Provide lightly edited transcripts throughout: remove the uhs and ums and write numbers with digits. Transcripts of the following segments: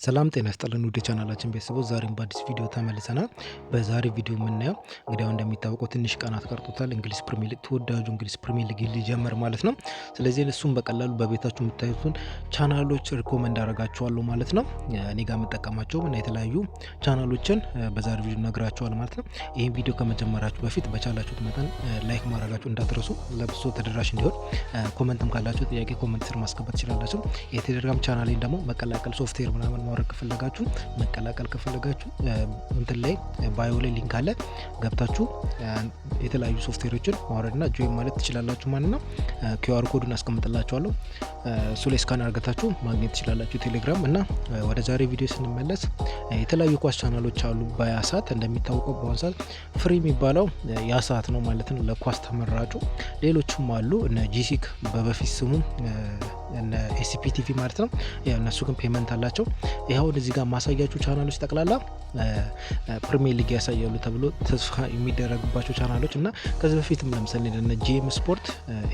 ሰላም ጤና ይስጥልን ውድ የቻናላችን ቤተሰቦች፣ ዛሬም በአዲስ ቪዲዮ ተመልሰናል። በዛሬ ቪዲዮ የምናየው እንግዲህ አሁን እንደሚታወቀው ትንሽ ቀናት ቀርቶታል እንግሊዝ ፕሪሚየር ሊግ፣ ተወዳጁ እንግሊዝ ፕሪሚየር ሊግ ሊጀምር ማለት ነው። ስለዚህ እሱም በቀላሉ በቤታችሁ የምታዩትን ቻናሎች recommend አደርጋችኋለሁ ማለት ነው። እኔ ጋር የምጠቀማቸው እና የተለያዩ ቻናሎችን በዛሬ ቪዲዮ ነግራችኋል ማለት ነው። ይህን ቪዲዮ ከመጀመራችሁ በፊት በቻላችሁት መጠን like ማድረጋችሁ እንዳትረሱ፣ ለብዙ ተደራሽ እንዲሆን። Comment ም ካላችሁ ጥያቄ comment ስር ማስገባት ትችላላችሁ። የቴሌግራም ቻናሌን ደግሞ መቀላቀል፣ ሶፍትዌር ምናምን ማውረድ ከፈለጋችሁ፣ መቀላቀል ከፈለጋችሁ እንትን ላይ bio ላይ link አለ፣ ገብታችሁ የተለያዩ ሶፍትዌሮችን ማውረድና join ማለት ትችላላችሁ ማለት ነው። QR code ኡን አስቀምጥላችኋለሁ፣ እሱ ላይ scan አርጋችሁ ማግኘት ትችላላችሁ ቴሌግራም። እና ወደ ዛሬ ቪዲዮ ስንመለስ የተለያዩ ኳስ ቻናሎች አሉ በያሳት። እንደሚታወቀው በአሁን ሰዓት free የሚባለው ያሳት ነው ማለት ነው ለኳስ ተመራጩ። ሌሎችም አሉ፣ እነ ጂሲክ፣ በበፊት ስሙ እነ ኤስፒቲቪ ማለት ነው። እነሱ ግን payment አላቸው። ይኸው እዚህ ጋር ማሳያችሁ ቻናሎች ጠቅላላ ፕሪሚየር ሊግ ያሳያሉ ተብሎ ተስፋ የሚደረግባቸው ቻናሎች እና ከዚህ በፊትም ለምሳሌ እነ ጂኤም ስፖርት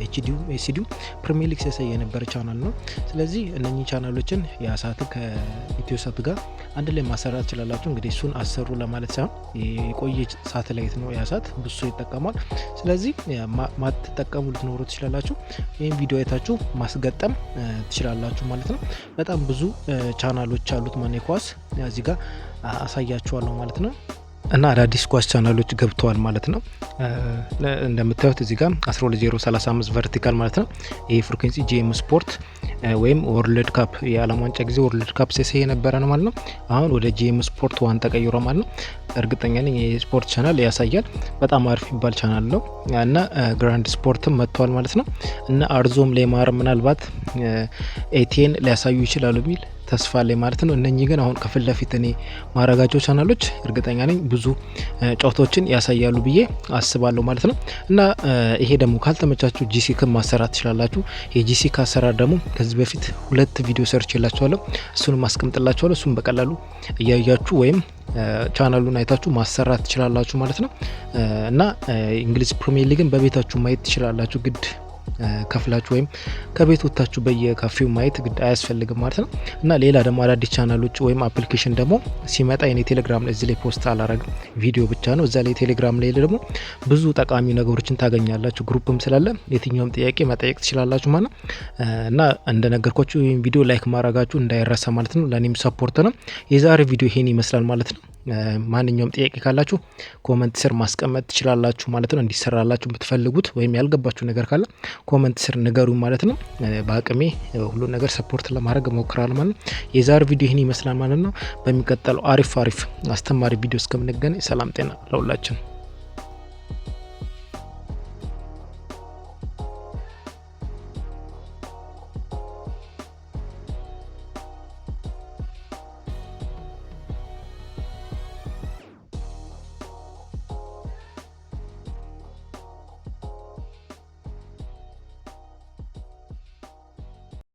HD ውም SD ውም ፕሪሚየር ሊግ ሲያሳይ የነበረ ቻናል ነው። ስለዚህ እነኚህ ቻናሎችን የአሳት ከኢትዮሳት ጋር አንድ ላይ ማሰራት ትችላላችሁ። እንግዲህ እሱን አሰሩ ለማለት ሳይሆን የቆየ ሳተላይት ነው ያሳት፣ ብሶ ይጠቀማል። ስለዚህ ማትጠቀሙ ልትኖሩ ትችላላችሁ። ይህን ቪዲዮ አይታችሁ ማስገጠም ትችላላችሁ ማለት ነው። በጣም ብዙ ቻናሎች አሉት፣ ማን ኳስ እዚህ ጋር አሳያችኋለሁ ማለት ነው። እና አዳዲስ ኳስ ቻናሎች ገብተዋል ማለት ነው። እንደምታዩት እዚህ ጋር 12035 vertical ማለት ነው። ይሄ frequency ጂኤም ስፖርት ወይም World Cup፣ የዓለም ዋንጫ ጊዜ World Cup ሲያሳይ የነበረ ነው ማለት ነው። አሁን ወደ ጂኤም ስፖርት 1 ተቀይሮ ማለት ነው። እርግጠኛ ነኝ የስፖርት ቻናል ያሳያል። በጣም አሪፍ የሚባል ቻናል ነው እና ግራንድ ስፖርትም መጥተዋል ማለት ነው። እና አርዞም ሌማር ምናልባት ኤቲኤን ሊያሳዩ ይችላሉ የሚል ተስፋ አለኝ ማለት ነው። እነኚህ ግን አሁን ከፊት ለፊት እኔ ማረጋቸው ቻናሎች እርግጠኛ ነኝ ብዙ ጨዋታዎችን ያሳያሉ ብዬ አስባለሁ ማለት ነው። እና ይሄ ደግሞ ካልተመቻችሁ ጂሲክን ማሰራት ትችላላችሁ። የጂሲክ አሰራር ደግሞ ከዚህ በፊት ሁለት ቪዲዮ ሰርቼላችኋለሁ። እሱንም አስቀምጥላችኋለሁ። እሱም በቀላሉ እያያችሁ ወይም ቻናሉን አይታችሁ ማሰራት ትችላላችሁ ማለት ነው። እና እንግሊዝ ፕሪሚየር ሊግን በቤታችሁ ማየት ትችላላችሁ፣ ግድ ከፍላችሁ ወይም ከቤት ወጥታችሁ በየካፌው ማየት ግድ አያስፈልግም ማለት ነው። እና ሌላ ደግሞ አዳዲስ ቻናሎች ወይም application ደግሞ ሲመጣ የኔ ቴሌግራም ላይ፣ እዚህ ላይ post አላረግም፣ ቪዲዮ ብቻ ነው። እዛ ላይ ቴሌግራም ላይ ደግሞ ብዙ ጠቃሚ ነገሮችን ታገኛላችሁ። Group ም ስላለ የትኛውም ጥያቄ መጠየቅ ትችላላችሁ ማለት ነው። እና እንደነገርኳችሁ ይህን ቪዲዮ like ማድረጋችሁ እንዳይረሳ ማለት ነው። ለእኔም support ነው። የዛሬ ቪዲዮ ይሄን ይመስላል ማለት ነው። ማንኛውም ጥያቄ ካላችሁ comment ስር ማስቀመጥ ትችላላችሁ ማለት ነው። እንዲሰራላችሁ የምትፈልጉት ወይም ያልገባችሁ ነገር ካለ comment ስር ንገሩ ማለት ነው። በአቅሜ ሁሉን ነገር support ለማድረግ እሞክራለሁ ማለት ነው። የዛሬ ቪዲዮ ይህን ይመስላል ማለት ነው። በሚቀጥለው አሪፍ አሪፍ አስተማሪ ቪዲዮ እስከምንገናኝ ሰላም ጤና ለሁላችን።